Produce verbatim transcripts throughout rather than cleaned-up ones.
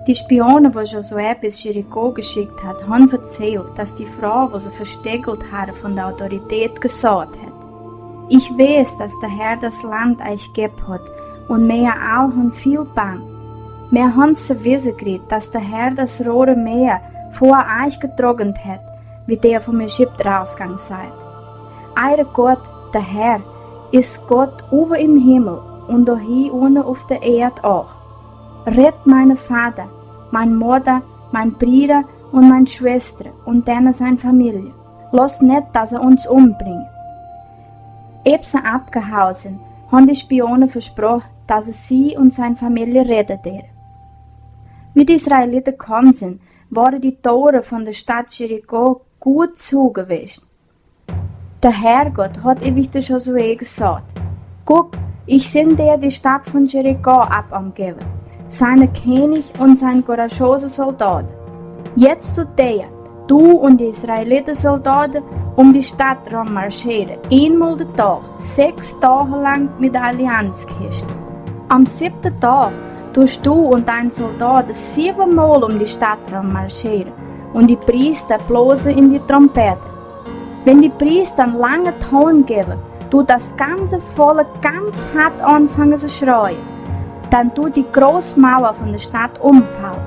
Die Spione, wo Josué bis Jericho geschickt hat, haben erzählt, dass die Frau, wo sie versteckelt hatte, von der Autorität gesagt hat: Ich weiß, dass der Herr das Land euch gegeben hat, und wir alle haben viel Bang. Wir haben zu wissen gekriegt, dass der Herr das Rote Meer vor euch getrocknet hat, wie der vom Ägypten rausgegangen seid. Euer Gott, der Herr, ist Gott oben im Himmel und da hier unten auf der Erde auch. Rett meinen Vater, meine Mutter, meine Brüder und meine Schwester und denen seine Familie. Lasst nicht, dass er uns umbringt. Ehe sie abgehauen sind, haben die Spione versprochen, dass er sie und seine Familie retten wird. Wie die Israeliten gekommen sind, waren die Tore von der Stadt Jericho gut zugewesen. Der Herrgott hat ewig zu Josué gesagt: Guck, ich will dir die Stadt von Jericho abgeben, seinen König und seine couragierte Soldaten. Jetzt tut ihr, du und die israelitischen Soldaten, um die Stadt herum marschieren, einmal den Tag, sechs Tage lang mit der Allianzkiste. Am siebten Tag tust du und deine Soldaten siebenmal um die Stadt herum marschieren, und die Priester blasen in die Trompete. Wenn die Priester einen langen Ton geben, tut das ganze Volk ganz hart anfangen zu schreien. Dann tut die große Mauer von der Stadt umfallen.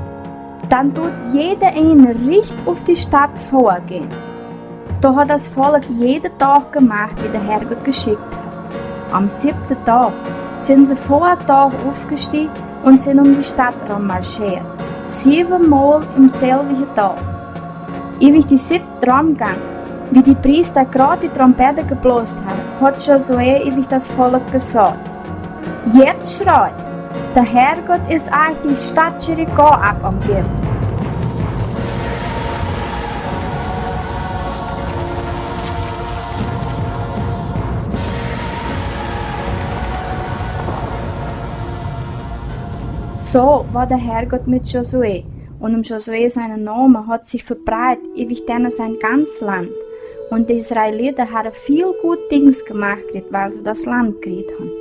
Dann tut jeder eine recht auf die Stadt vorgehen. Da hat das Volk jeden Tag gemacht, wie der Herrgott geschickt hat. Am siebten Tag sind sie vor Tag aufgestanden und sind um die Stadt herum marschiert, siebenmal am selben Tag. Ewig die Siebte rumgegangen, wie die Priester gerade die Trompete geblasen haben, hat Josué ewig das Volk gesagt: Jetzt schreit, der Herrgott ist euch die Stadt Jericho abgeben. So war der Herrgott mit Josué, und um Josué seinen Namen hat sich verbreitet ewig denen sein ganz Land. Und die Israeliten haben viel gut Dings gemacht, weil sie das Land gekriegt haben.